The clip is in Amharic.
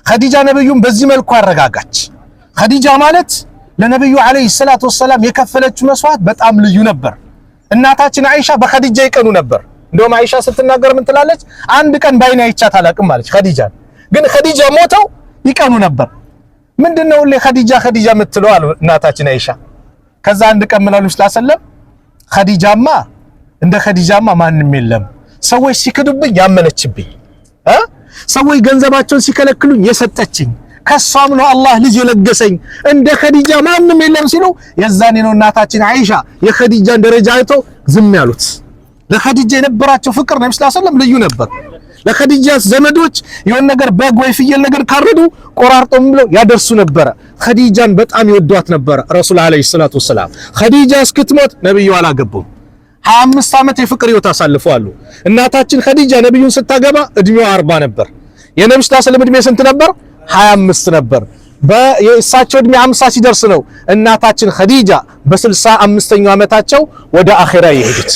ኸዲጃ ነብዩን በዚህ መልኩ አረጋጋች። ኸዲጃ ማለት ለነብዩ عليه الصلاة والسلام የከፈለችው መስዋዕት በጣም ልዩ ነበር። እናታችን አይሻ በኸዲጃ ይቀኑ ነበር። እንደውም አይሻ ስትናገር ምን ትላለች? አንድ ቀን ባይኔ አይቻት አላቅም አለች ኸዲጃን። ግን ኸዲጃ ሞተው ይቀኑ ነበር። ምንድነው ሁሌ ኸዲጃ ኸዲጃ የምትለው አሉ እናታችን አይሻ። ከዛ አንድ ቀን ምን አሉ ሰለም፣ ኸዲጃማ እንደ ኸዲጃማ ማንም የለም። ሰዎች ሲክዱብኝ ያመነችብኝ፣ ሰዎች ገንዘባቸውን ሲከለክሉኝ የሰጠችኝ፣ ከሷም ነው አላህ ልጅ የለገሰኝ፣ እንደ ኸዲጃ ማንም የለም ሲሉ የዛኔ ነው እናታችን አይሻ የኸዲጃን ደረጃ አይተው ዝም ያሉት። ለኸዲጃ የነበራቸው ፍቅር ነብዩ صلى الله عليه وسلم ልዩ ነበር። ለኸዲጃ ዘመዶች የሆነ ነገር በግ ወይ ፍየል ነገር ካረዱ ቆራርጦም ብለው ያደርሱ ነበረ። ኸዲጃን በጣም ይወዷት ነበረ ረሱል عليه الصلاة والسلام። ኸዲጃ እስክትሞት ነብዩ አላገቡም። 25 ዓመት የፍቅር ህይወት አሳልፈዋል። እናታችን ኸዲጃ ነብዩን ስታገባ እድሜዋ 40 ነበር። የነብዩ صلى الله عليه وسلم እድሜ ስንት ነበር? 25 ነበር። የእሳቸው እድሜ 50 ሲደርስ ነው እናታችን ኸዲጃ በ65ኛው ዓመታቸው ወደ አኼራ የሄዱት።